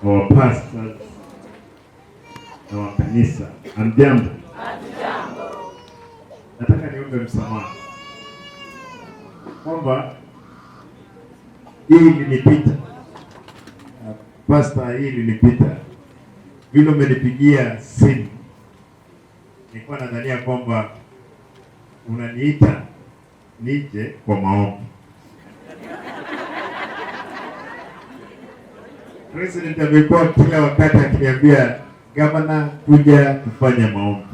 Our pastors na wa kanisa, hamjambo? Nataka niombe msamaha kwamba hii ilinipita, Pastor, hii ilinipita vile umenipigia simu, nilikuwa nadhania kwamba unaniita nije kwa maombi. President amekuwa kila wakati akiniambia, gavana, kuja kufanya maombi.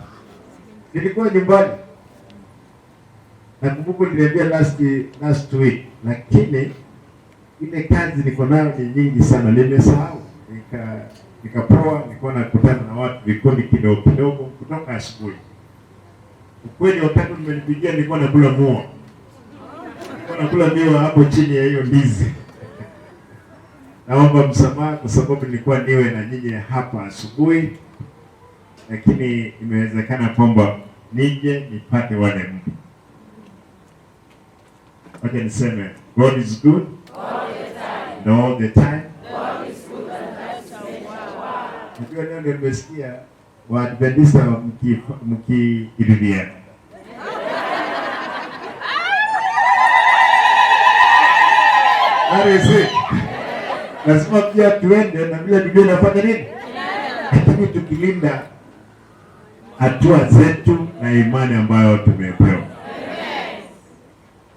Nilikuwa nyumbani, nakumbuka niliambia last week, lakini ile kazi niko nayo ni nyingi sana, nimesahau. Nikapoa, nilikuwa nakutana na watu vikundi kidogo kidogo kutoka asubuhi. Ukweli wakati nimenipigia nilikuwa nakula mua, nilikuwa nakula miwa hapo chini ya hiyo ndizi. Naomba msamaha kwa sababu nilikuwa niwe na nyinyi hapa asubuhi, lakini imewezekana kwamba nije nipate wale mtu. Wacha niseme God is good and all the time. Najua leo ndio nimesikia Waadventista mkiirudia. That is it. Lazima pia tuende na vile dunia inafanya nini, lakini tukilinda hatua zetu na imani ambayo tumepewa.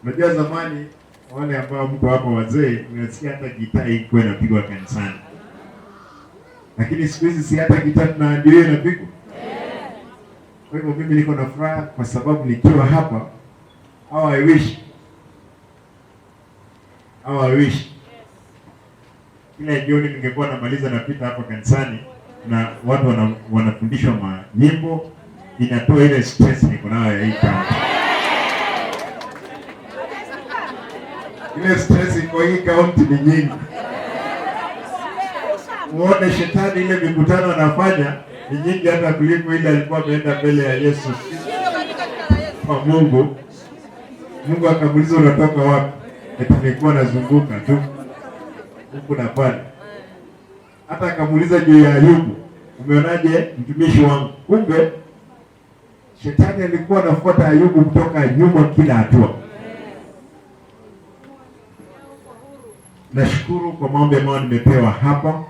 Unajua zamani wale ambao mko hapa wazee, unasikia hata gitaa ilikuwa inapigwa kanisani, lakini siku hizi si hata gitaa na ndio inapigwa. Kwa hivyo mimi niko na furaha kwa sababu nikiwa hapa, how I wish, how I wish kila jioni ningekuwa namaliza napita hapa kanisani na watu wanafundishwa manyimbo, inatoa ile stress niko nayo ya hii county. Ile stress iko hii county ni nyingi. Uone shetani ile mikutano anafanya ni nyingi hata kuliko ile alikuwa ameenda mbele ya Yesu kwa Mungu. Mungu akamuuliza unatoka wapi? Eti nilikuwa nazunguka tu huku na pale. Hata akamuuliza juu ya Ayubu, umeonaje mtumishi wangu? Kumbe shetani alikuwa anafuata Ayubu kutoka nyuma kila hatua. Nashukuru kwa maombi ambayo nimepewa hapa,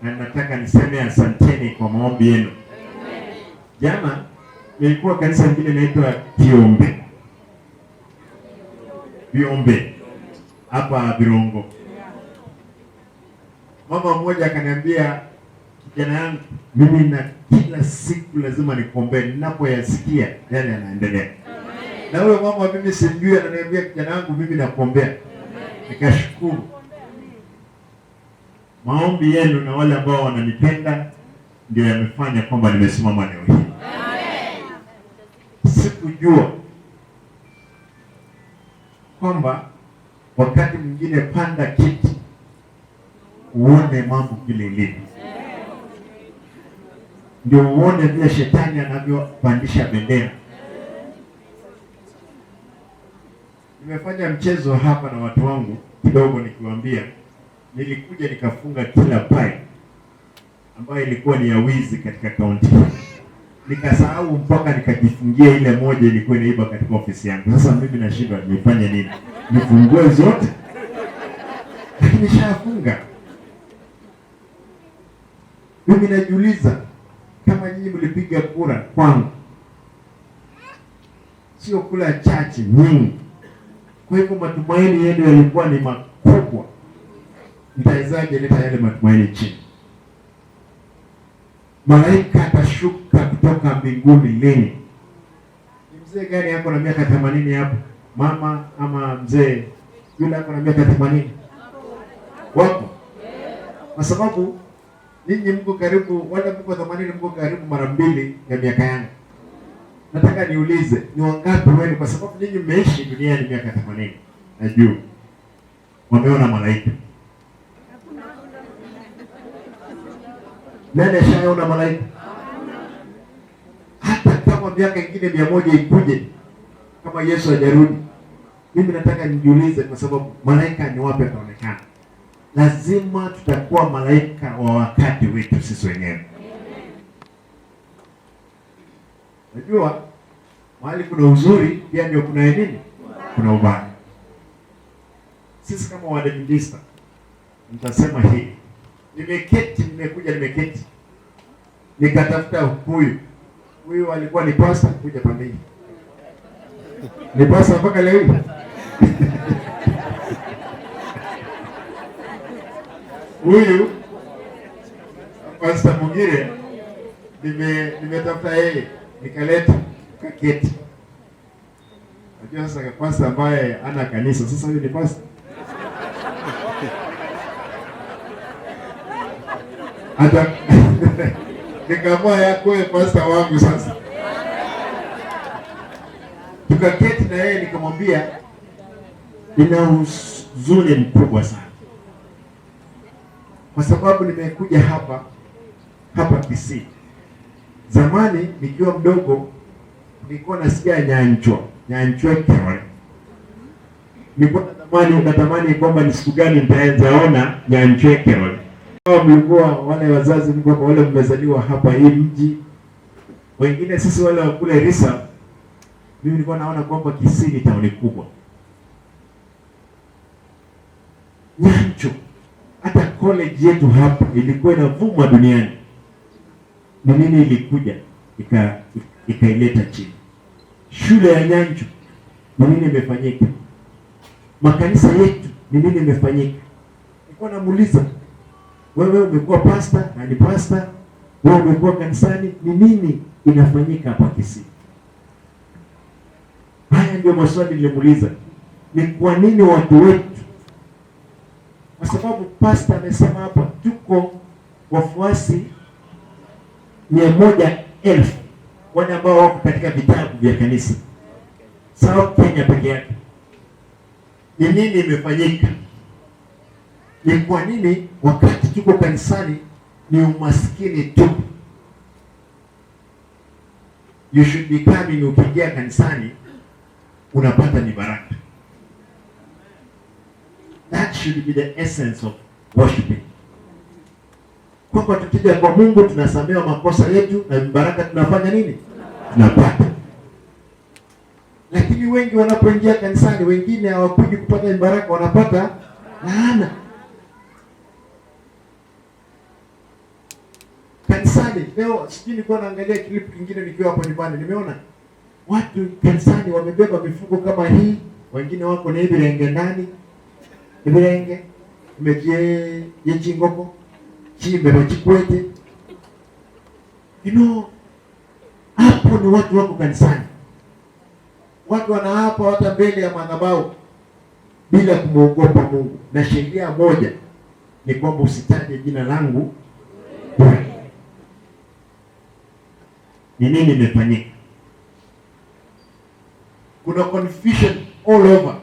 na nataka niseme asanteni kwa maombi yenu. Jana nilikuwa kanisa lingine inaitwa Kiombe Biombe hapa Birongo. Mama mmoja akaniambia, kijana yangu, mimi na kila siku lazima nikuombee, ninapoyasikia yale yanaendelea. Na huyo mama mimi simjui, ananiambia, kijana yangu, mimi nakuombea. Nikashukuru maombi yenu na wale ambao wananipenda ndio yamefanya kwamba nimesimama leo hii. Sikujua kwamba wakati mwingine panda kiti uone mambo vile ilivyo, ndio uone vile shetani anavyopandisha bendera. Nimefanya mchezo hapa na watu wangu kidogo, nikiwaambia nilikuja nikafunga kila pipe ambayo ilikuwa ni ya wizi katika kaunti, nikasahau mpaka nikajifungia ile moja ilikuwa inaiba katika ofisi yangu. Sasa mimi nashindwa nifanye nini? Nifungue zote? Lakini nishafunga. Mimi najiuliza kama nyinyi mlipiga kura kwangu, sio kula chache nyingi. Kwa hivyo matumaini yenu yalikuwa ni makubwa, nitawezaje leta yale matumaini chini? Malaika atashuka kutoka mbinguni lini? Ni mzee gani hapo na miaka 80 hapo? Mama ama mzee yule ako na miaka 80? Wapo? Kwa sababu Ninyi mko karibu, wale mko 80 mko karibu mara mbili ya miaka yangu. Nataka niulize ni wangapi wenu, kwa sababu ninyi mmeishi duniani miaka 80 na juu, wameona malaika? Nani ashaona malaika? Hata kama miaka ingine 100 ikuje, kama Yesu hajarudi, mimi nataka nijiulize, kwa sababu malaika ni wapi ataonekana? Lazima tutakuwa malaika wa wakati wetu sisi wenyewe. Najua mahali kuna uzuri pia ndio kuna nini? Kuna ubaya. Sisi kama Waadventista nitasema hii, nimeketi, nimekuja, nimeketi nikatafuta huyu alikuwa ni pastor, kuja pande hii ni pastor mpaka leo hii. Huyu Pastor Mugire nimetafuta yeye nikaleta kaketi. Najua sasa pastor ambaye ana kanisa sasa, huyu ni pastor. Hata nikaamua yakuwe pastor wangu sasa. Tukaketi na yeye nikamwambia nina huzuni mkubwa sana kwa sababu nimekuja hapa Kisii. Zamani nikiwa mdogo nilikuwa nasikia Nyanchwa Kerole. Nilikuwa natamani kwamba ni siku gani nitaanza Nyanchwa Kerole. Kama mlikuwa wale wazazi mko hapa, wale mmezaliwa hapa hii mji, wengine sisi wale wa kule Risa, mimi nilikuwa naona kwamba Kisii ni tauni kubwa. Nyancho, hata college yetu hapa ilikuwa inavuma duniani. Ni nini ilikuja ikaileta chini? Shule ya Nyancho ni nini imefanyika? Makanisa yetu ni nini imefanyika? Nilikuwa namuuliza, wewe umekuwa pastor na ni pastor, wewe umekuwa kanisani, ni nini inafanyika hapa Kisii? Haya ndio maswali nilimuuliza. Ni kwa nini watu wetu, kwa sababu pastor amesema hapa tuko wafuasi 100,000 wale ambao wako katika vitabu vya kanisa South Kenya peke yake. Ni nini imefanyika? Ni kwa nini wakati tuko kanisani ni umaskini tu? You should be coming, ukiingia kanisani unapata ni baraka. That should be the essence of worshiping. Kwamba tukija kwa Mungu tunasamehewa makosa yetu na baraka tunafanya nini? Tunapata. Lakini wengi wanapoingia kanisani, wengine hawakuji kupata baraka, wanapata laana. Kanisani leo, sijui nilikuwa naangalia clip kingine nikiwa hapo nyumbani, nimeona watu kanisani wamebeba mifuko kama hii, wengine wako na ibirenge ndani, ibirenge imejie yechingoko chimbe chikwete. You know, hapo ni watu wako kanisani, watu wanaapa hata mbele ya madhabahu bila kumwogopa Mungu. Na sheria moja ni kwamba usitaje jina langu bure. Ni nini imefanyika? Kuna confusion all over.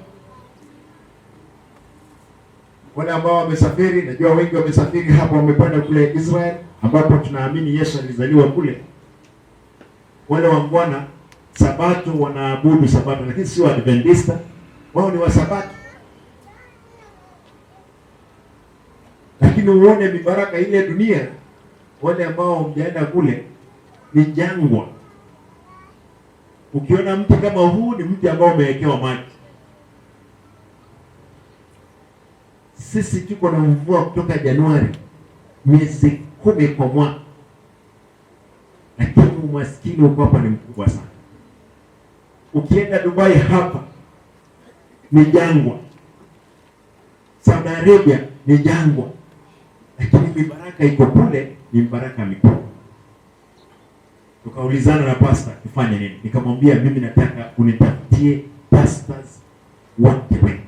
Wale ambao wamesafiri, najua wengi wamesafiri hapa, wamekwenda kule Israel ambapo tunaamini Yesu alizaliwa kule. Wale wangwana Sabato wanaabudu Sabato, lakini sio Adventista, wao ni wa Sabato. Lakini uone mibaraka ile dunia, wale ambao mjaenda kule ni jangwa. Ukiona mti kama huu ni mti ambao umewekewa maji. Sisi tuko na mvua kutoka Januari, miezi 10 kwa mwaka, lakini umaskini uko hapa ni mkubwa sana. Ukienda Dubai hapa ni jangwa, Saudi Arabia ni jangwa, lakini mibaraka iko kule, ni mibaraka mikubwa. Tukaulizana na pastor tufanye nini? Nikamwambia mimi nataka unitafutie pastors wote wetu.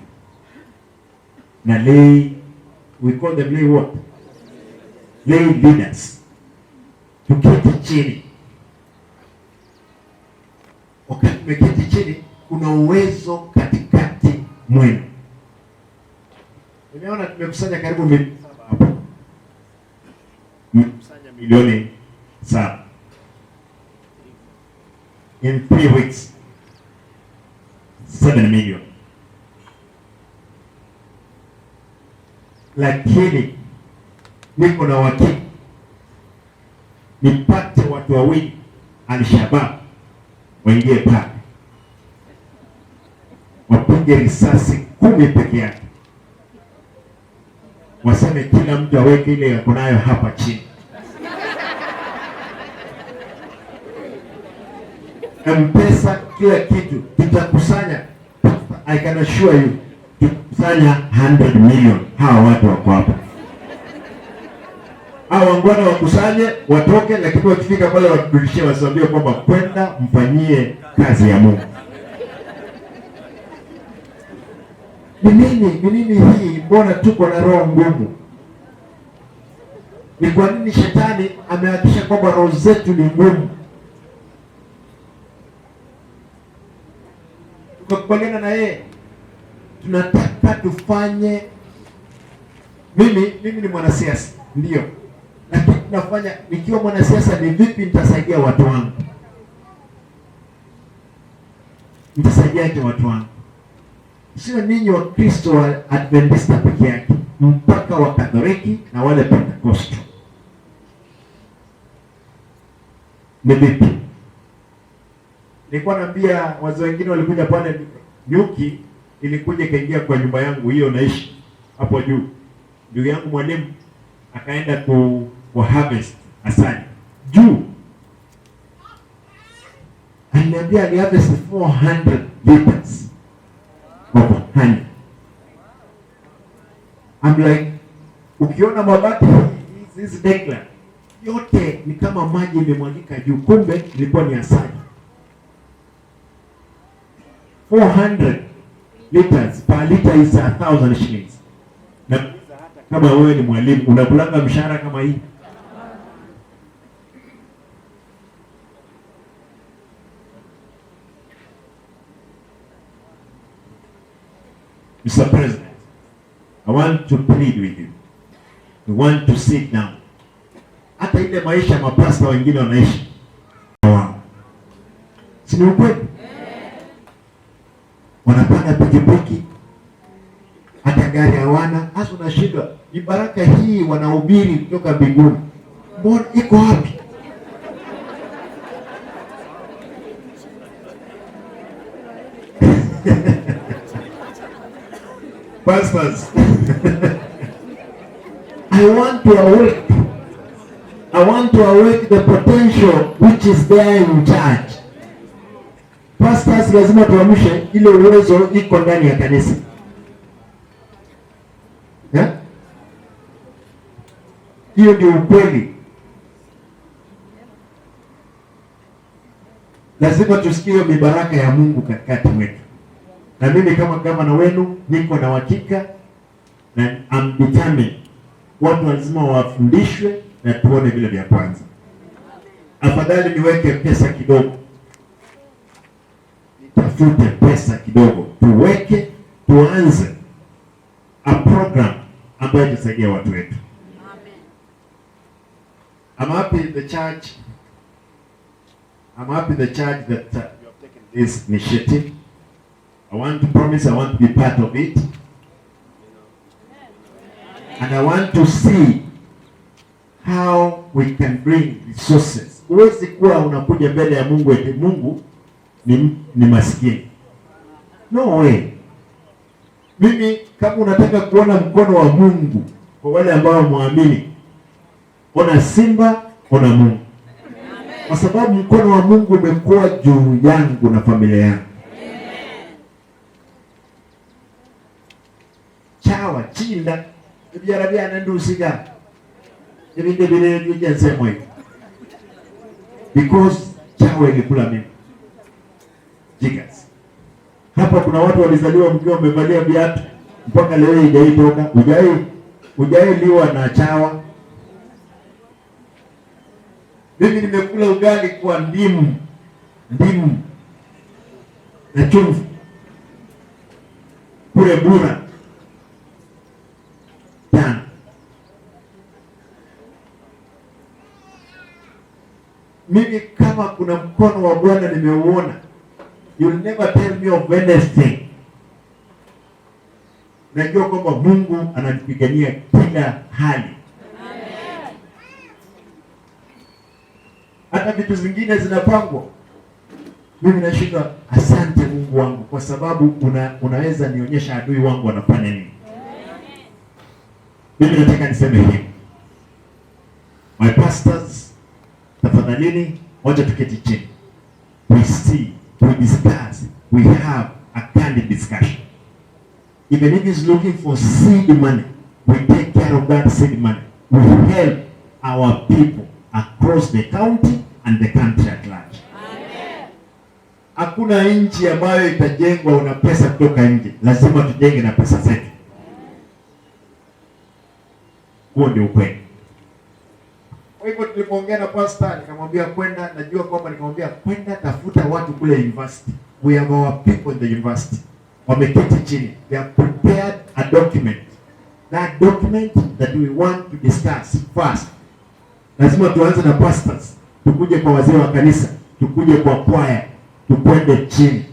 Na lay, we call them lay what? lay leaders, tuketi chini. Wakati tumeketi chini, kuna uwezo katikati mwenu. Nimeona tumekusanya karibu milioni 7 hapo, tumekusanya milioni 7 in 3 weeks, 7 million. Lakini niko na uhakika nipate watu wawili Alshabab waingie pale wapige risasi 10 peke yake, waseme kila mtu aweke ile yako nayo hapa chini. M-Pesa, kila kitu tutakusanya. I can assure you tutakusanya 100 million. Hawa watu wako hapa, hawa wangwana wakusanye watoke, lakini wakifika pale waturudishie, wasiambie kwamba kwenda mfanyie kazi ya Mungu. Ni nini? Ni nini hii? Mbona tuko na roho ngumu? Ni kwa nini shetani amehakikisha kwamba roho zetu ni ngumu? Tukakubaliana na yeye, tunataka tufanye. Mimi ni mwanasiasa ndio, lakini nafanya nikiwa mwanasiasa, ni vipi nitasaidia watu wangu? Nitasaidiaje watu wangu? Sio ninyi wa Kristo wa Adventista peke yake, mpaka wa Katoliki na wale Pentecost. Ni vipi? Nilikuwa naambia wazee wengine walikuja pale, nyuki ilikuja ikaingia kwa nyumba yangu hiyo naishi hapo juu. Ndugu yangu mwalimu akaenda ku harvest asali juu, aliniambia ali harvest 400 liters of honey. I'm like, ukiona mabati hizi dekla yote ni kama maji imemwagika juu, kumbe ilikuwa ni asali. 400 liters per liter is 1,000 shillings. Na kama wewe ni mwalimu unakulanga mshahara kama hii? Mr. President, I want to plead with you. We want to sit down. Hata ile maisha mapasta wengine wanaishi wao, si ni ukweli? Wanapanda pikipiki, hata gari hawana. Hasa unashindwa, ni baraka hii wanahubiri kutoka mbinguni, mbona iko wapi? Pastors, I want to awake. I want to awake the potential which is there in church. Pastors, lazima tuamshe ile uwezo iko ndani ya kanisa. Hiyo ndio ukweli. Lazima tusikie mibaraka ya Mungu katikati mwetu. Na mimi kama gavana wenu niko na uhakika na I'm determined. Watu lazima wafundishwe na tuone vile vya kwanza. Afadhali niweke pesa kidogo, nitafute pesa kidogo, tuweke, tuanze a program ambayo itasaidia watu wetu. I'm happy the church. I'm happy the church that you have taken this initiative. I want to promise I want to be part of it. And I want to see how we can bring resources. Huwezi kuwa unakuja mbele ya Mungu eti Mungu ni maskini. No way. Mimi kama unataka kuona mkono wa Mungu kwa wale ambao muamini, ona simba, ona Mungu. Kwa sababu mkono wa Mungu umekuwa juu yangu na familia yangu. Chawa chinda ebyara byana ndusiga ebinde bile bije. Because chawa ilikula mimi. Jigas. Hapa kuna watu walizaliwa mkiwa wamevalia viatu mpaka leo haijaitoka. Hujailiwa na chawa. Mimi nimekula ugali kwa ndimu, ndimu na chumvi kule Bura tano. Mimi kama kuna mkono wa Bwana nimeuona, you'll never tell me of anything. Najua kwamba Mungu ananipigania kila hali. Hata vitu zingine zinapangwa, mimi nashindwa. Asante Mungu wangu kwa sababu unaweza nionyesha adui wangu anafanya nini. Mimi nataka niseme hivi, my pastors, tafadhalini, wacha tuketi chini, we see, we discuss, we have a candid discussion. Even if he's looking for seed money, we take care of that seed money. We help our people across the county and the country at large. Hakuna nchi ambayo itajengwa una pesa kutoka nje, lazima tujenge na pesa zetu. Huo ndio ukweli. Kwa hivyo tulipoongea na pastor, nikamwambia kwenda, najua kwamba nikamwambia kwenda tafuta watu kule university. We have our people in the university. Wameketi chini. They have prepared a document. That document that we want to discuss first. Lazima tuanze na pastors, tukuje kwa wazee wa kanisa, tukuje kwa kwaya, tukwende chini.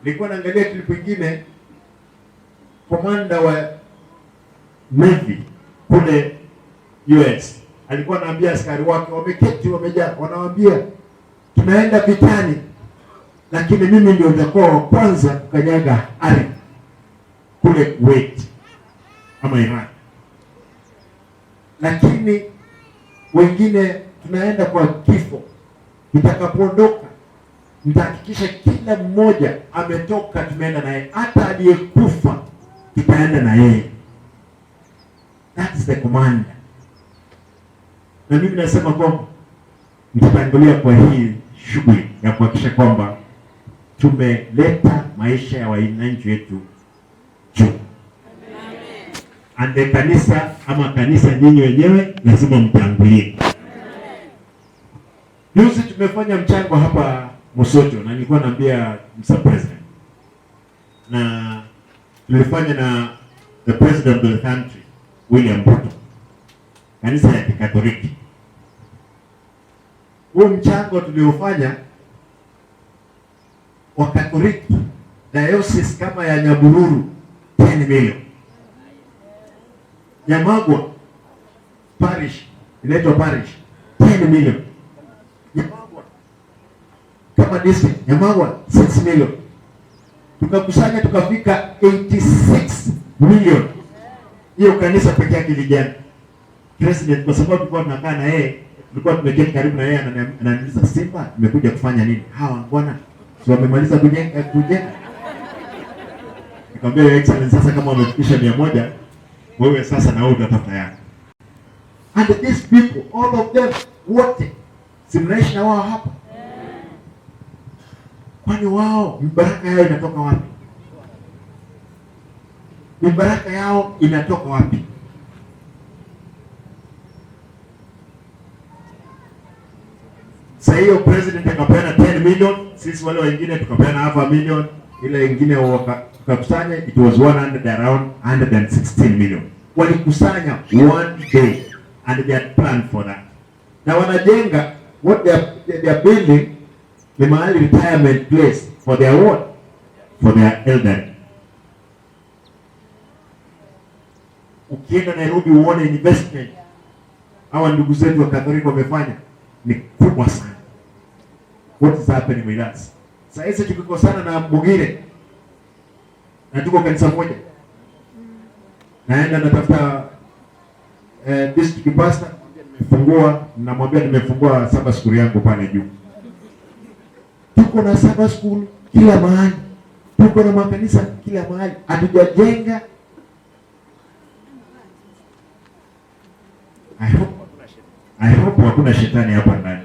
Nilikuwa naangalia clip ingine, komanda wa Navy kule US alikuwa anaambia askari wake, wameketi wamejaa, wanawaambia tunaenda vitani, lakini mimi ndio nitakuwa wa kwanza kukanyaga ardhi kule Kuwait ama Iraq, lakini wengine tunaenda kwa kifo. Nitakapoondoka nitahakikisha kila mmoja ametoka, tumeenda naye, hata aliyekufa tutaenda na yeye. That's the commander. Na mimi nasema kwamba nitatangulia kwa hii shughuli ya kuhakikisha kwamba tumeleta maisha ya wananchi wetu juu. And the kanisa ama kanisa nyinyi wenyewe lazima mtangulie. Juzi tumefanya mchango hapa Mosocho na nilikuwa naambia Mr. President, na tulifanya na the president of the country William Ruto, kanisa ya Kikatoliki. Huo mchango tuliofanya wa Katoliki diocese kama ya Nyabururu 10 million, Nyamagwa parish inaitwa parish 10 million, Nyamagwa kama district Nyamagwa 6 million, tukakusanya tukafika 86 million. Hiyo kanisa peke yake ilijana president, kwa sababu tulikuwa tunakaa na yeye, tulikuwa tumeketi karibu na yeye, ananiuliza Simba, nimekuja kufanya nini? Hawa bwana si wamemaliza kujenga kujenga? Nikamwambia, "Your Excellency, sasa kama wamefikisha 100, wewe sasa na wewe utatafuta yako." And these people, all of them, wote si mnaishi na wao hapa? Kwani wao mibaraka yao inatoka wapi? Mibaraka yao inatoka wapi? Sasa hiyo president akapeana 10 million, sisi wale wengine tukapeana half a million, ile ingine tukakusanya, it was 100 around 116 million. Walikusanya one day and they had planned for that. Na wanajenga what they are building ni mahali retirement place for their what? For their elderly. Ukienda Nairobi uone investment hawa ndugu zetu wa Katoliki wamefanya ni kubwa sana. What is happening with us? Sasa hizi tukikosana na Bugire na tuko kanisa moja, naenda natafuta district pastor, nimefungua, namwambia nimefungua Sabbath school yangu pale juu. Tuko na Sabbath school kila mahali, tuko na makanisa kila mahali, hatujajenga. I hope hakuna shetani hapa ndani.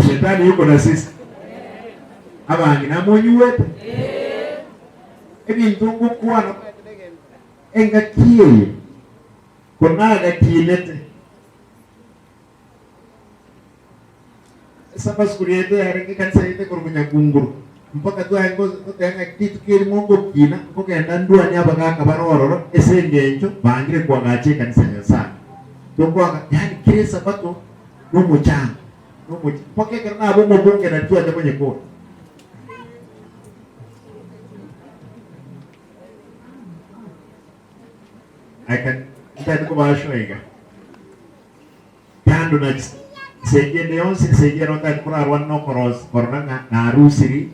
Shetani yuko na sisi abangi namonyuwete ebintu ngukwana engakiyeyo Kunaga kinete. Sasa sikuriete yarenge kanisa yete kurukunya kunguru. Mpaka tu ayengo kutenga kitu kiri mungu kina kugenda ndua nyaba kaka barororo esengencho bangire kwagache kanisa Nyasaye. Tukwa yani kile sabato no muchanga. No muchanga. Pake kana abo mubunge na tu aje kwenye kona. I can ndandikubashoiga kando na sejende yonsi sejero ndandikura no koros korona na arusiri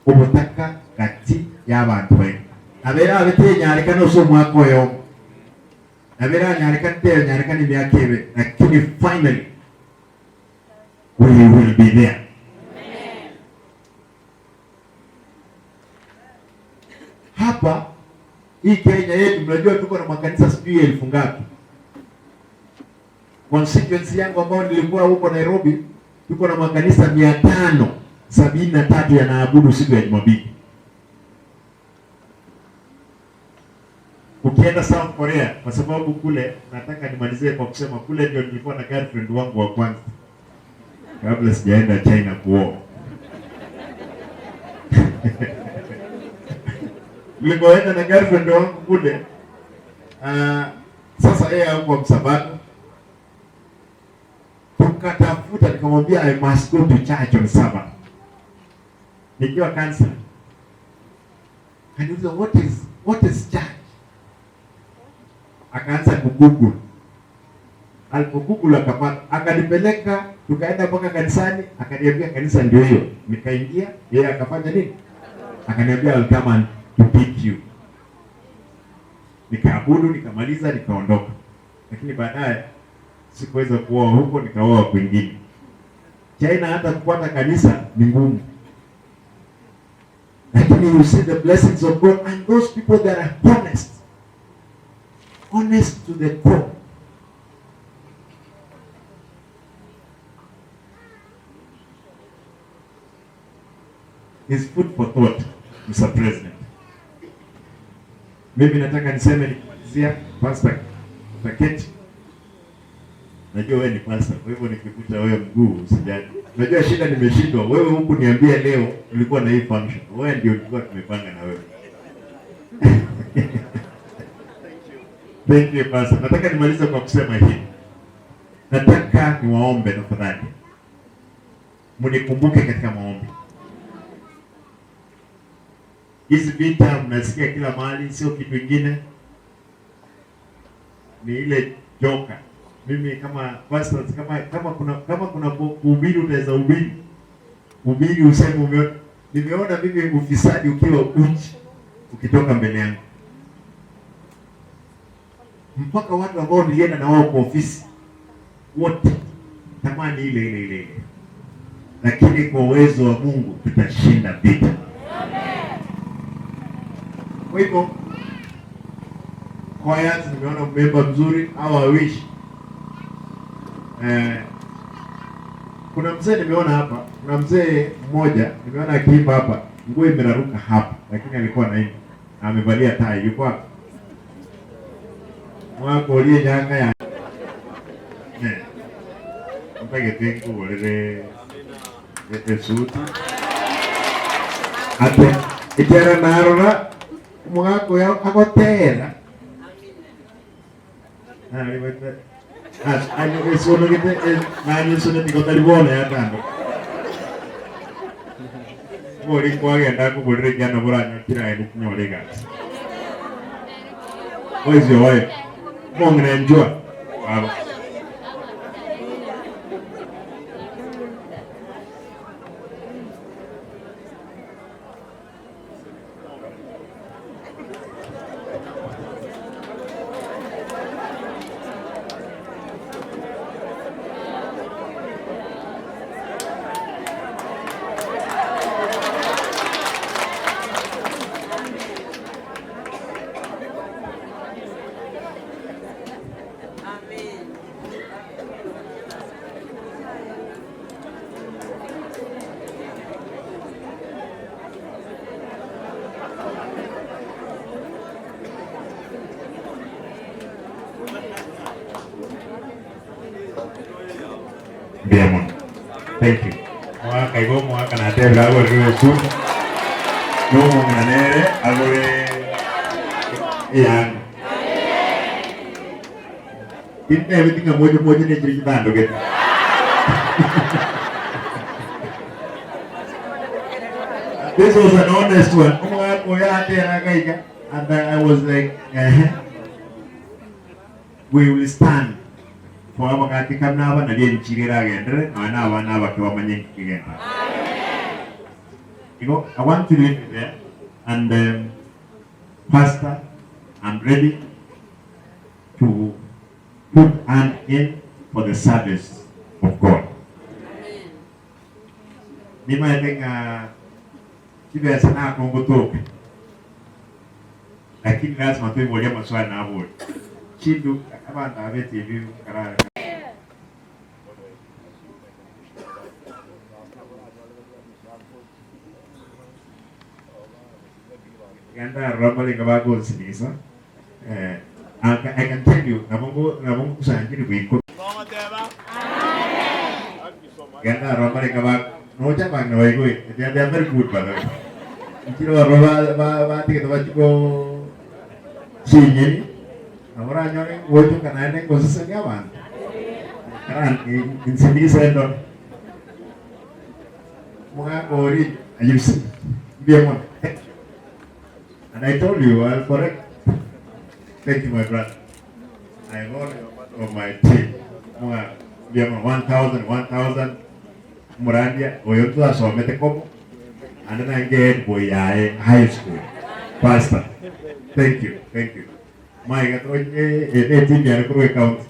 ubutaka kati y'abantu bayo abera abete nyarika no so mwaka oyo abera nyarika te nyarika ni myaka ebe, lakini finally we will be there. Hapa hii Kenya yetu mnajua tuko na makanisa sijui 1000 ngapi. Constituency yangu ambayo nilikuwa huko Nairobi tuko na makanisa 573 yanaabudu siku ya Jumapili. Ukienda South Korea, kwa sababu kule nataka nimalizie kwa kusema kule ndio nilikuwa na girlfriend wangu wa kwanza kabla sijaenda China kuoa. Nilipoenda na girlfriend wangu kule, sasa yeye hakuwa msabato. Tukatafuta, nikamwambia I must go to church on Sabbath. Nikiwa kanisa. Akaniuliza what is church? Akaanza kugoogle. Alipogoogle akapata, akanipeleka tukaenda mpaka kanisani, akaniambia kanisa ndio hiyo. Nikaingia, yeye akafanya nini? Akaniambia I'll come and to pick you. Nikaabudu, nikamaliza, nikaondoka. Lakini baadaye sikuweza kuoa huko, nikaoa kwingine. China hata kupata kanisa ni ngumu. Lakini you see the blessings of God and those people that are honest. Honest to the core. Is food for thought, Mr. President. Mimi nataka niseme nikimalizia, Pastor Taketi. Najua wewe ni pastor, kwa hivyo nikikuta wewe mguu usijali. Najua shida nimeshindwa. Wewe huku niambia leo ulikuwa na hii function. Wewe ndio ulikuwa tumepanga na wewe. Thank you pastor. Nataka nimalize kwa kusema hivi. Nataka niwaombe tafadhali. Mnikumbuke katika maombi. Hizi vita mnasikia kila mahali, sio kitu kingine. Ni ile joka. Mimi kama pastor, kama kuna kuhubiri utaweza hubiri. Hubiri useme umeona. Nimeona mimi ufisadi ukiwa uchi ukitoka mbele yangu. Mpaka watu ambao nilienda na wao kwa ofisi wote tamani ile ile ile. Lakini kwa uwezo wa Mungu tutashinda vita. Kwa hivyo choirs nimeona member mzuri au I wish. Kuna mzee nimeona hapa, kuna mzee mmoja nimeona akiimba hapa, nguo imeraruka hapa, lakini alikuwa anaimba na amevalia tai. Yuko wapi? Mwako ulie nyanga ya. Mpage tengu wolere esuti. Ate itera narora mwako ya agotera. Sono che sono di Cotaribone andando. Muri kwagenda kugurira jana buranya kira ni kunyore gasi. Wezi oye. Mungu njua. Baba. Mbuya mono. Thank you. Omogaka igo omogaka natebire agorerwe esunda, na omong'ina nere agore eyanga. Tintebeti ng'a moche moche ne chiria chitandogete. This was an honest one. Omogaka oyo atera agaiga and I was like, ehe. We will stand for abagati kame aba nario enchiri eragenderere nonya na abana abake bamanye inki kegenderere. Igo I want to leave you there and Pastor I'm ready to put hand in for the service of God. Nimaete ng'a chibesa nakongotoka lakini lazima toiborie amaswali naborie chindu abanto aba betibi karara. Iga ndarora amarenge bagonsinigisa, eh, I can tell you nabo nabo ngokusanchiri bwa ikomi. Iga ndarora amarenge ba nocha abang'ina baigwe, they are very good by the way. Inchire baroro ba ba batigete bachie koo chinyeni, nabo oranyore ngochoka naende ngosesenia abanto. Kara insinigise ndore. Omogaka oria you see, mbuya mono. And I told you I'll correct. Thank you my brother. I know you are part of my team. Omogaka mbuya mono 1000 1000 omorandia oyo twasomete komo naende nainche head boy yaye high school. Pastor. Thank you, thank you. Maiga toche ere team yane korwa ecounty.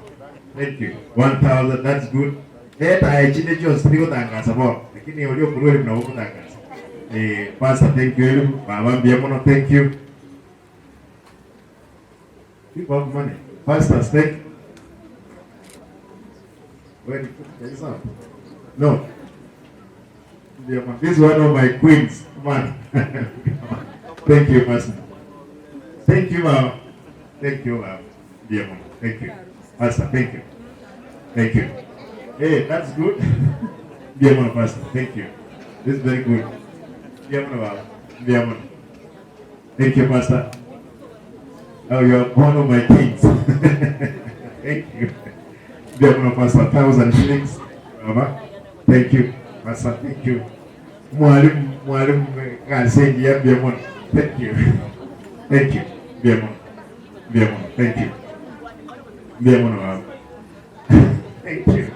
Thank you. 1000 that's good. Leta aye chinde chionsi tiri gotangasa bono. Lakini oria okorwa elifu nabo ogotangasa. Eh, pastor thank you elifu. Baba mbuya mono thank you. People have money. Pastors thank you. Where did you put this up? No. This is one of my queens. Come on. Thank you, Pastor. Thank you, ma'am. Thank you, ma'am. Dear ma'am. Thank you. Pastor, thank you. Thank you. Hey, that's good. Dear ma'am, Pastor, thank you. This is very good. Dear ma'am. Dear ma'am. Thank you, Pastor. Oh, you are one of my kings. Thank you. Dear ma'am, Pastor, 1,000 shillings. Baba, thank you. Pastor, thank you. Mwalimu, mwalimu, kasengi ya mbuya mono. Thank you. Thank you. Mbuya mono. Mbuya mono. Thank you. Mbuya mono baba. Thank you.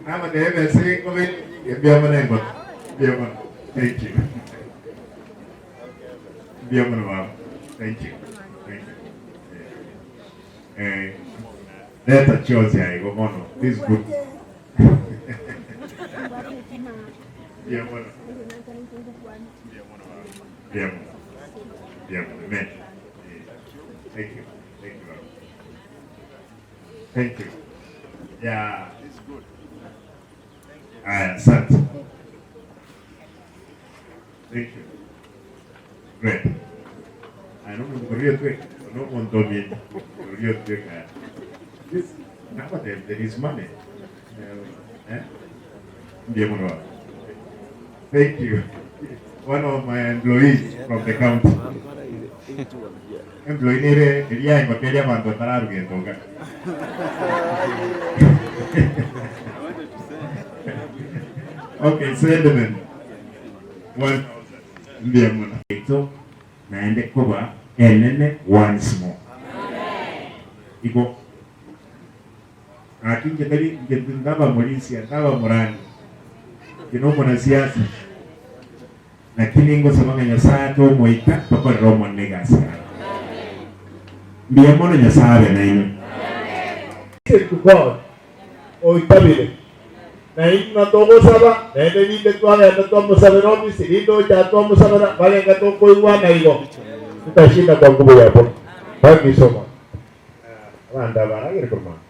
Nama nebe singo mbuya mono engoto. Mbuya mono. Thank you. Mbuya mono baba. Thank you. Thank you. Eh, leta chionsi aigo mono. This is good. Mbuya mono. Mbuya mono baba. Mbuya mono. Mbuya mono. Amen. Thank you. Thank you, baba. Thank you. Yeah. Aya, asante. Thank you. Great. Aya, nomonto oria otweka, nomonto omino, oria otweka. This, nowadays there is money. Eh? Ndiye mono baba. Thank you. One of my employees from the county. Employee nere eria engoteria abanto batararuga entonga. Okay, send them. One mbuya mono. Yaito naende koba enene once more. Igo gaki inche tari inche ntaba morisia, ntaba morani, inche nomonasiasa, lakini ngosaba ng'a Nyasaye atoe omoika tokorere Omonene egasi yaye. Mbuya mono Nyasaye abe nainwe. Listen to God, oitabire. Na inwe togosaba, naende rinde twagenda twamosabera ofisi, rinde ocha twamosabera, barenge tokoigwana igo, tutashinda kwa nguvu ya Bwana. Thank you so much. Abanto aba baragere korwa mambia.